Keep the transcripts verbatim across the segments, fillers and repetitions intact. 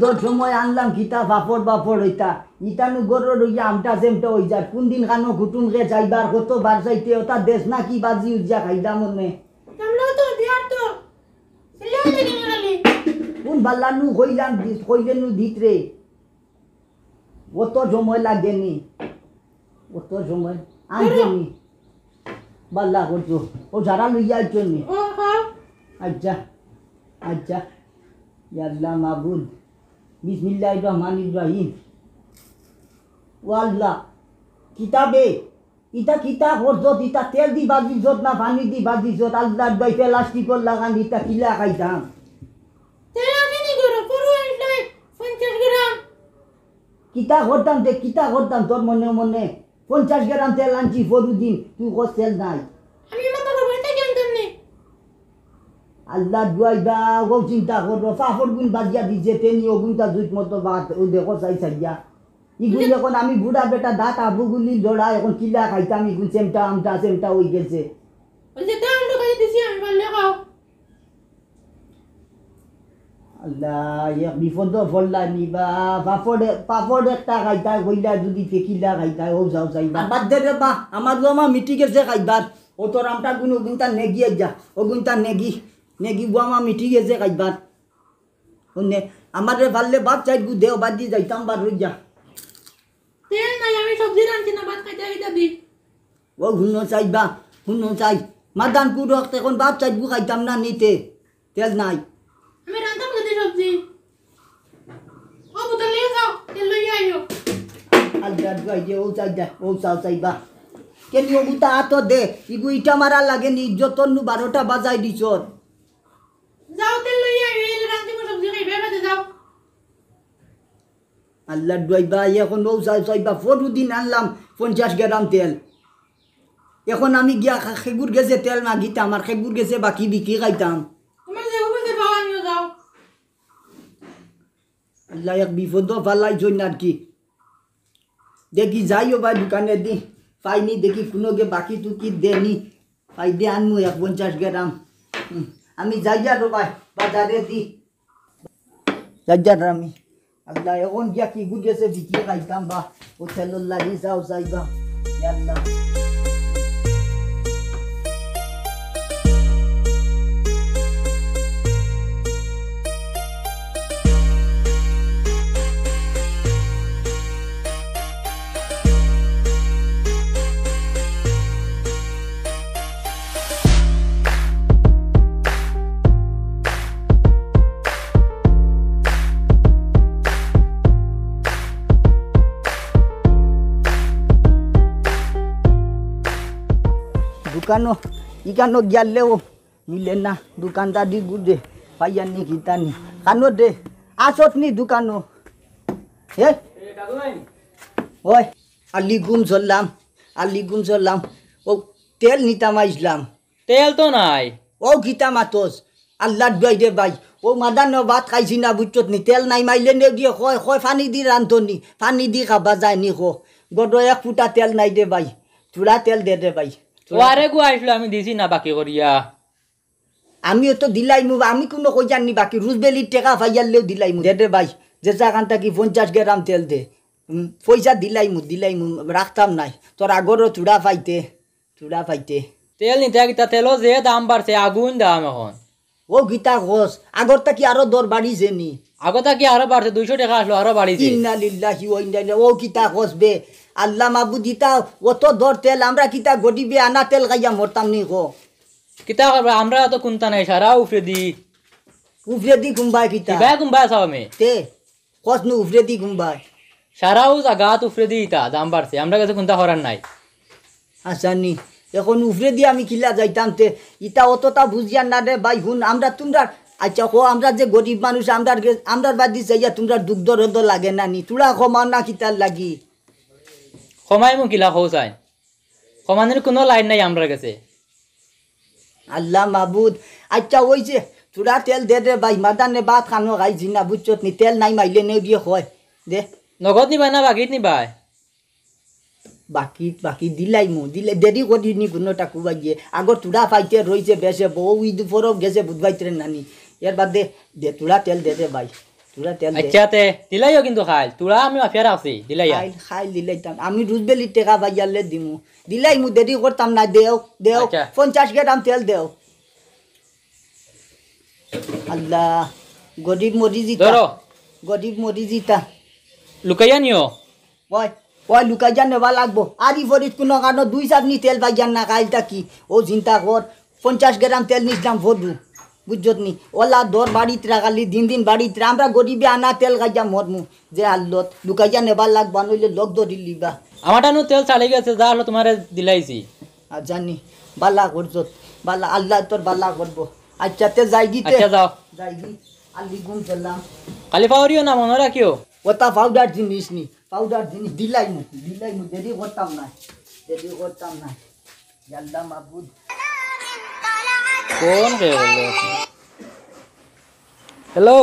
তোর সময় আনলাম কিতা পাপড় বাপড় অইতা। ইতানু গরর অইয়া আমটা সেমটা অই যার। কুনদিন কানো কুটুমরে যাইবার কত বার যাইতে, ওটা দেশ না কি বাজি উজিয়া খাইলাম মনে। আমরাও তো দিয়ার তো। সিলাই লাগে না খালি। কোন বাল্লানু কইলাম দিত, কইলেনু দিত রে। অত সময় লাগেনি। অত সময় আনছেনি। বাল্লা করছো। ও যারা লইয়া আইছো নি। ও, হ্যাঁ। আচ্ছা, আচ্ছা। ইয়া আল্লাহ মাবুদ। বিসমিল্লাহির রহমানির রহিম। ও আল্লাহ, কিতাবে, ইতা কিতা করছত, ইতা তেল দি বাজিছত না পানি দি বাজিছত? আল্লাহর দোয়াই প্লাস্টিকর লাগান, ইতা কিলা খাইতাম? তেল আছেনি গরো, পরু আনলাই পঞ্চাশ গ্রাম। কিতা করতাম তে, কিতা করতাম তোর মনে মনে? পঞ্চাশ গ্রাম তেল আনছি পরু দিন, তুই কস তেল নাই। আমি মাথা বাবাইতে জানতাম নে। আল্লাহর দোয়াই বা, ও চিন্তা করো, পাপড় গুন বাজিয়া দিছে, তেনি ওগুনটা জুইত মতো ভাত, ও দেখো চাই চাইয়া। ইগুন বুঝে- এখন আমি বুড়া বেটা, দাঁত আবুগুলি লড়া, এখন কিলা খাইতাম, ইগুন চেমটা আমটা চেমটা অই গেছে। ওই যে তা আমটা খাই দিছি আমি, পারলে খাও। আল্লাহ, এক বিপদ পড়লা নি বা, পাপড়, পাপড় একটা খাইতায়, কইলা যদি ফেকিলা খাইতায়, ও যাও চাইবা। বাদ দে রে বা, আমার তো আমার মিটি গেছে খাইবার। ও তোর আমটা গুন, ওগুনটা নেগি আইয়া, ওগুনটা নেগি, নেগি গো আমার মিটি গেছে খাইবার। হুনে, আমারে পারলে ভাত চাইর গু দেও, বাদ দি যাইতাম বার হই যা। তেল নাই, আমি সবজি রানছি না, ভাত খাইতে খাইতে দি। ও হুনো চাইবা, হুনো চাই। মাদান কুড়ক, এখন ভাত চাইর গু খাইতাম না নিতে। তেল নাই। আমি রানতাম কেনে সবজি? ও বোতল লইয়া যাও, তেল লইয়া আইও। আলগা দুয়াই দে, ও চাই দে, ও চাও চাইবা। কেন ও গুতা আতো দে, ইগু ইটা মারা লাগে নি, ইজ্জতর নু বারোটা বাজাই দিছর। যাও, তেল লইয়া আইও, এলে রানতে মো সবজি খাইবে, বাদে যাও। আল্লাহর দুয়াই বা, এখন ও চাই চাইবা, ফরু দিন আনলাম পঞ্চাশ গ্রাম তেল। এখন আমি গিয়া খে-, খেগুর গেছে তেল মাগিতাম, আর খেগুর গেছে বাকি বিকি খাইতাম। তোমার যে উপরে পাওয়া নিয়ে যাও। আল্লাহ এক বিপদ ফালাই জন্য আর কি। দেখি যাইও ভাই দোকানে দি, পাইনি দেখি কোনো গে বাকি টুকি দেনি, পাই দে আনমু এক পঞ্চাশ গ্রাম। হুম, আমি যাই আর ভাই বাজারে দি, যাই আর আমি। আল্লাহ এখন গিয়া কি গুজেছে বিকি খাইতাম বা, ও তেলর লাগি যাও যাইবা। ইয়া আল্লাহ। দোকানো, ইকানো গিয়ালেও মিলে না, দোকানদারি বুঝে, পাইয়ার নি কিতা নি। কানো দে, আসত নি দোকানো। হে? ওই, আলি ঘুম চললাম, আলি ঘুম চললাম। ও, তেল নিতাম আইসলাম। তেল তো নাই। ও কিতা মাতস, আল্লাহর দুয়াই দে ভাই। ও মাদান ভাত খাইছি না, বুঝছত নি? তেল নাই মাইলে নে গিয়ে কয়, কয় পানি দি রান্ধনি, পানি দি খাবা যায় নি কো। গড এক ফুটা তেল নাই দে ভাই, থুড়া তেল দে দে ভাই। ও আরে গু আইসলো, আমি দিছি না বাকি করিয়া। আমিও তো দিলাইমু, আমি কোনো কই জানি বাকি, রুজবেলির টেকা পাইয়ারলেও দিলাইমু। দে দে ভাই, যে জাগান থাকি পঞ্চাশ গ্রাম তেল দে। উম, পয়সা দিলাইমু, দিলাইমু, রাখতাম নাই। তোর আগরও থুড়া পাইতে, থুড়া পাইতে। তেল নিতে কিতা, তেলও যে দাম বাড়ছে, আগুন দাম এখন। ও গীতা ঘোষ, আগর থাকি আরো দর বাড়িছে নি? আগর থাকি আরো বাড়ছে, দুইশো টেকা আসলো, আরো বাড়িছে। ইন্না লিল্লাহি ওয়া ইন্না ইলাইহি, ও কিতা ঘোষ বে, আল্লাহ মাবুদ, ইতা অত দর তেল, আমরা কিতা গরিবে আনা তেল খাইয়া মরতাম নি কো? কিতা করবা, আমরা তো কুন্তা নাই, সারা উফরেদি। উফরেদি কুম্বায় কিতা? কিবায় কুম্বায় চাও মে? তে, কস নু উফরেদি কুম্বায়? সারাও জাগাত উফরেদি ইতা দাম বাড়ছে, আমরা গেছে কুন্তা করার নাই। আচ্ছা নি, এখন উফরেদি আমি কিলা যাইতাম তে, ইতা অতটা বুঝিয়ার না রে ভাই, হুন, আমরা তুমরা, আচ্ছা কো, আমরা যে গরিব মানুষ, আমরার গে-, আমরার বাদি চাইয়া তুমরার দুখ দরদ লাগে না নি, তুরা কমাও না কিতার লাগি? কমাইমু কিলা কও চাই? কমানির কুনু লাইন নাই আমরার গেছে। আল্লাহ মাবুদ, আচ্ছা অইছে, থুড়া তেল দে রে ভাই, মাদানে ভাত খানো খাইছি না, বুঝছত নি? তেল নাই মাইলে নেও গিয়ে কয়, দে। নগদ নিবায় না বাকিত নিবায়? বাকিত, বাকিত দিলাইমু, দিলে দেরি করি নি কুনুটা কুবাইয়ে। আগর থুড়া পাইতে রইছে বেশে, বউ ইদ পরব গেছে বুধবাইতরে নানি। এর বাদে দে, থুড়া তেল দে রে ভাই। তুরা তেল দে। আচ্ছা, তে দিলাইও কিন্তু খাইল। তুরা আমি মাফিয়া রাখছি, দিলাইয়া। খাইল, খাইল দিলাইতাম। আমি রুজবেলির টেকা পাইয়ারলে দিমু। দিলাইমু, দেরি করতাম না, দেও, দেও। আচ্ছা। পঞ্চাশ গ্রাম তেল দেও। আল্লাহ, গরিব মরি যিতা। ধরো। গরিব মরি যিতা। লুকাইয়া নিও। ওই, ওই লুকাইয়া নেওয়া লাগবো। আর ই ফরিদ কুনো কানো দুই চাবনি তেল পাইয়ার না, খাইল থাকি। ও চিন্তা কর, পঞ্চাশ গ্রাম তেল নিছলাম ভরু, বুঝছত নি? ওলা দর বাড়িত রাখালি, দিন দিন বাড়িত রা-, আমরা গরিবে আনা তেল খাইয়া মরমু। যে হালত, লুকাইয়া নেবার লাগবা, নইলে লগ ধরিলিবা। আমার টানো তেল ছাড়ি গেছে, যা অইলো তুমারে দিলাইছি। আর জানি, বালা করছত, বালা, আল্লায় তোর বালা করবো। আচ্ছা, তে যাইগি তে। আচ্ছা, যাও। যাইগি, আল্লি ঘুম পেলাম। খালি পাউরিও না, মনো রাখিও। ওটা পাউডার জিনিস নি, পাউডার জিনিস দিলাইমু, দিলাইমু, দেরি করতাম না, দেরি করতাম না। ইয়াল্লা মাবুদ। কোন কে বললো? হ্যালো।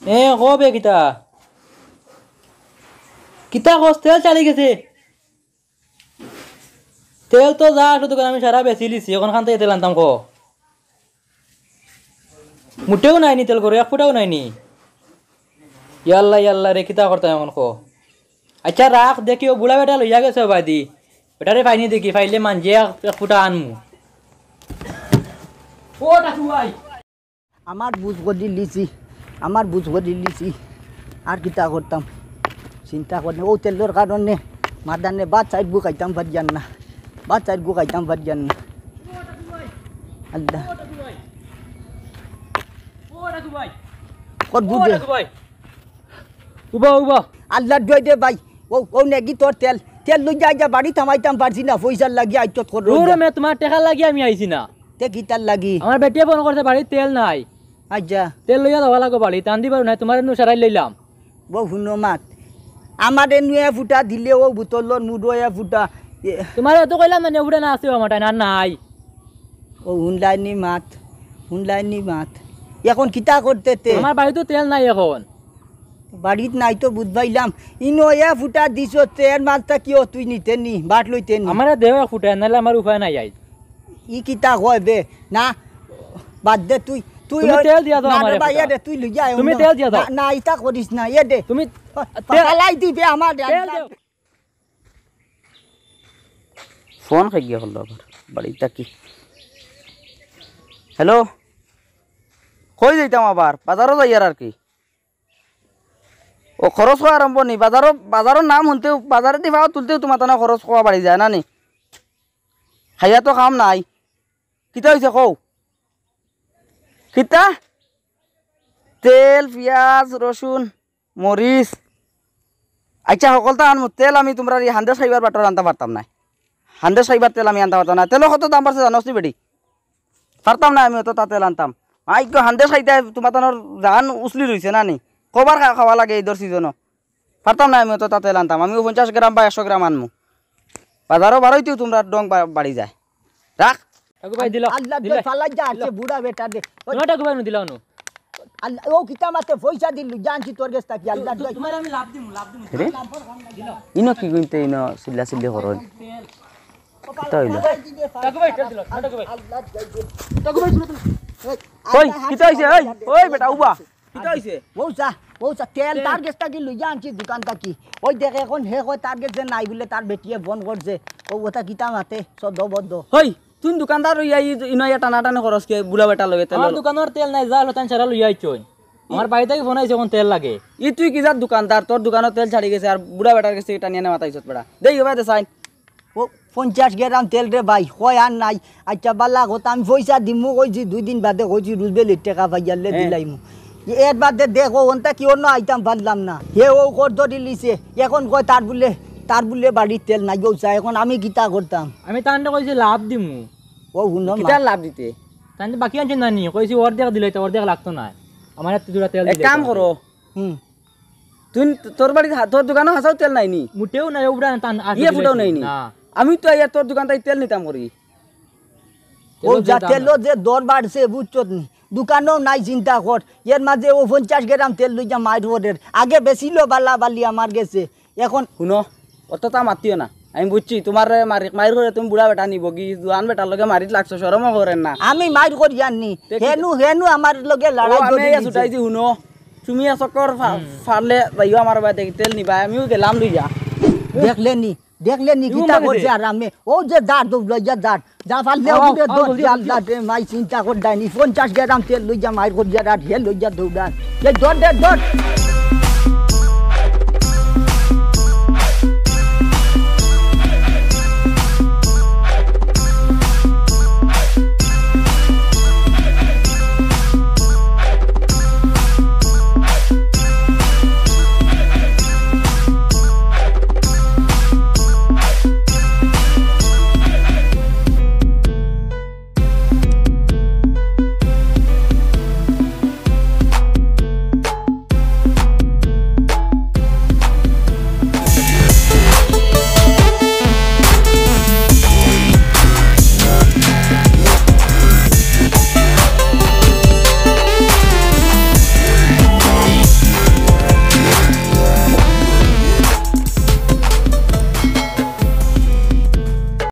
এ, কবে কিতা? কিতা কস, তেল ছাড়ি গেছে? তেল তো যা আছে দোকান, আমি সারা বেচিলিছি, অখন খান থাকি তেল আনতাম ক? মুটেও নাইনি তেল ঘরো, এক ফুটাও নাইনি। ইয়াল্লা, ইয়াল্লা রে, কিতা করতাম অখন ক? আচ্ছা রাখ, দেখি অউ বুড়া বেটা লইয়া গেছে অবায়দি। বেটারে পাইনি দেখি, পাইলে মানজি এক, এক ফুটা আনমু। ও টাকু ভাই। আমার বুঝ করিলিছি, আমার বুঝ করিলিছি। আর কিতা করতাম, চিন্তা করি। অউ তেলর কারণে মাদানে ভাত চাইরগু খাইতাম পারিয়ার না, ভাত চাইরগু খাইতাম পারিয়ার না। আল্লাহ। কত বুঝে? উবা, উবা। আল্লার দোয়াই দে ভাই। অউ, অউ নেগি তোর তেল। তেল লইয়া আইয়া বাড়িত হামাইতাম পারছি না, পয়সার লাগি আইছত করো। দূর মে, তুমার টেকার লাগি আমি আইছি না। তে কিতার লাগি? আমার বেটিয়ে ফোন করছে, বাড়িত তেল নাই। আচ্ছা। তেল লইয়া যাওয়া লাগবো বাড়িত, আনদি পারো না, তুমারে নু সারাই লইলাম। বউ হুনো মাত। আমারে নু এ ফুটা দিলে অউ বুতলর মুড়ো এ ফুটা। এ তুমারে অত কইলাম না, এ ফুটা না আছে আমার টাইন, আর নাই। অউ হুনলায়নি মাত, হুনলায়নি মাত। অখন কিতা করতে তে? আমার বাড়িত তো তেল নাই অখন। বাড়িত নাই তো বুঝ পাইলাম। ইনো এ ফুটা দিছ তে, এর মাঝ থাকি অউ তুই নিতে নি, বাট লইতে নি। আমারে দেও এক ফুটা, নাইলে আমার উপায় নাই আইজ। ই কিতা কয় বে? না, বাদ দে তুই। তুই তুমি ওই তেল দিয়া দাও না, আমারে না, ভাই, ফুটা। এ দে, তুই লইয়া আয় তুমি অন্য। তেল দিয়া দাও। না, না, ইতা করিস না, এ দে। তুমি পা-, তেল, পালাই দিবে আমার তেল আল্লাহ। দেও। ফোন খাই গিয়া করলো আবার, বাড়িত থাকি। হ্যালো, কই যাইতাম আবার? বাজারো যাইয়ার আর কি। ও খরচ কওয়া আরম্ভ নি? বাজারো, বাজারর নাম হুনতেউ, বাজারেদি পাও তুলতেউ তুমার তানো খরচ কওয়া বাড়ি যায় না নি? খাইয়া তো কাম নাই। কিতা অইছে কও? কিতা? তেল, পিয়াজ, রসুন, মরিচ। আচ্ছা, হকলতা আনমু। তেল আমি তুমরার ই হান্দেশ খাইবার বাটর আনতা পারতাম নায়। হান্দেশ খাইবার তেল আমি আনতা পারতাম নায়। তেলর কত দাম বাড়ছে জানোস নি বেটি? পারতাম নায় আমি অততা তেল আনতাম। মাইগ্গো, হান্দেশ খাইতায় তুমার তানোর জান উছলি রইছে না নি? কবার খা-, খাওয়া লাগে ইদর সিজনো? পারতাম নায় আমি অততা তেল আনতাম। আমি অউ পঞ্চাশ গ্রাম বা একশো গ্রাম আনমু। বাজারো বারইতেউ তুমরার ডং বা-, বাড়ি যায়। রাখ। টাকু ভাই দিলাও, আল্লাহ দিলাও। দে ফালাই যা আছে দিলাও। বুড়া বেটা দে। ওই না, টাকু ভাই নু দিলাও নু। আল্লাহ, অউ কিতা মাতে পয়সা দিলু, জানছি তোর গেছ থাকি, আল্লাহ দে। তুমারে আমি লাভ দিমু, লাভ দিমু। রে? ইনো কি গুনতে ইনো চিল্লা চিল্লি করইন? কিতা অইলো? টাকু ভাই, তেল দিলাও, টাকু ভাই। আল্লাহ দে। টাকু ভাই, শুনো তুমি। ওই, ওই, আল্লাহ কিতা অইছে? ওই, ওই বেটা, উবা। কিতা অইছে? অউ চা, অউ চা, তেল তেল। তার গেছ থাকি লইয়া আনছি দোকান থাকি। অউ দেখ, অখন হে কয় তার গেছে নাই বুলে, তার বেটিয়ে ফোন করছে। অউ কথা কিতা মাতে, সদবদ। হই, তুই দোকানদার অইয়া ই-, ইনো ইয়া টানাটানি করস কে, বুড়া বেটা লগে তেল আমার লগে? দোকানর তেল নাই, যা লতান সারা লইয়া আইছইন। আমার বাড়ি থাকি ফোন আইছে, অখন তেল লাগে। ই তুই কি জাত দোকানদার, তোর দোকানর তেল ছাড়ি গেছে, আর বুড়া বেটার গেছ থাকি টানিয়া নেওয়াত আইছত বেটা। দেই, অবায় দে চাইন। অউ পঞ্চাশ গ্রাম তেল রে ভাই, কয় আর নাই। আচ্ছা, বালা কথা, আমি পয়সা দিমু কইছি, দুই দিন বাদে কইছি, রুজবেলির টেকা পাইয়ারলে হ্যাঁ। দিলাইমু। এর বাদে দেখো, অনতা কি অন্য আইতাম পারলাম না। হে অউ কর ধরিলিছে, অখন কয় তার বুলে, তার বুলে বাড়িত তেল নাই, অউ চা, অখন আমি কিতা করতাম? আমি তানরে কইছি লাভ দিমু। অউ হুনো মা। কিতার লাভ দিতে? তানরে বাকি আনছে না নি, কইছি অর্ধেক দিলে তো অর্ধেক লাগতো নায়। আমার হাতে দুটা তেল এক দিলে কাম তো করো। হুম। তুই, তোর বাড়িত হা-, তোর দোকানো হাছাউ তেল নাই নি? মুটেও নাই, অউ বুড়া টান আর ইয়ে দিলে ফুটাও কি? নাই নি? না। আমি তো আইয়া তোর দোকান থাকি তেল নিতাম করি। তেলর অউ যে যা দাম তেলর নাই। যে দর বাড়ছে, বুঝছত নি? দোকানো নাই, চিন্তা কর। এর মাঝে অউ পঞ্চাশ গ্রাম তেল লইয়া মাইর অর্ডার। আগে বেচিলো বালা বালি আমার গেছে। অখন হুনো, অততা মাতিও না। আমি বুঝছি, তুমারে মারি, মাইর করে তুমি বুড়া বেটা নিবো কি? জুয়ান বেটার লগে মারিত লাগছো, শরমও করের না। আমি মাইর করিয়ার নি। হেনু, হেনু আমার লগে লড়াই করি দিছে। ছুটাইছি, হুনো। তুমি এক চক্কর পারলে যাইও আমার বাড়ি থাকি তেল নিবায়, আমিও গেলাম লইয়া। দেখলে নি, দেখলে নি, কিতা করছে আর আমি। ও যে দাঁত দৌড় লইয়া দাঁত। যা পারলে ও, ও, ও, দৌড় জলদি, জলদি। দাঁত রে, মাই চিন্তা কর দেয়নি। পঞ্চাশ গ্রাম তেল লইয়া মাইর করিয়ার আর হে লইয়া দৌড়ার। এই দৌড় দে, দৌড়।